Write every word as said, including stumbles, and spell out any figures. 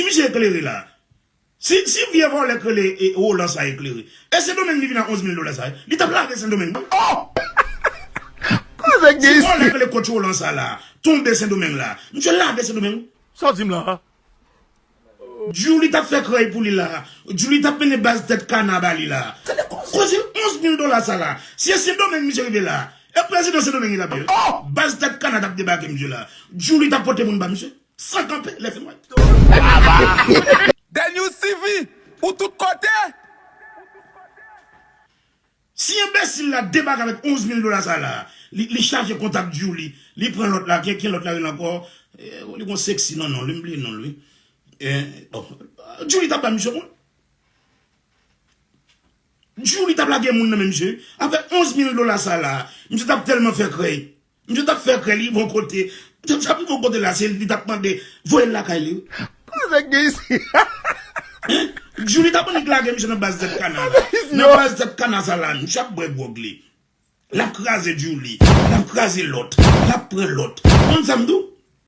Si misye eklere la, si, si vye vòlè k rele e, Roland sa eklere, e Sendomeng li vin a onz mil dola sa, li t ap lave Sendomeng. Oh! Koze gen isi? Si vòlè k rele Coach Roland sa la tonbe Sendomeng la, misye lave Sendomeng. Sa w di m la? Djouly t ap fè krèy pou li la. Djouly t ap mennen baz tèt kana ba li la. Koze onz mil dola sa la. Si e Sendomeng misye rive la, e prezidan Sendomeng li t ap ye. Baz tèt kana t ap debake misye la. Djouly t ap pote moun ba misye. San kanpe, lè fè nwè. Daniel C V, ou tout kote? Si enbesil la debake avèk onz mil dola sa la, li, li chaje kontak Djouly, li pran lòt la, ki, ki lòt la rele ankò? Eh, li gon seksi nan non, li m bliye non li. Eh, oh, Djouly t ap ba misye moun. Djouly t ap lage moun nan men misye. Avèk onz mil dola sa la, misye t ap tèlman fè krèy. Misye t ap fè krèy, li rive yon kote. Sa rive yon kote la, se li t ap mande, voye l lakay li. Koze gen isi? Hein? Djouly t ap annik lage misye nan baz tèt kana la. Nan baz tèt kana sa la, misye ap bwè gwòg li. L ap kraze Djouly, l ap kraze lòt, l ap pran lòt. Konn sa m di w?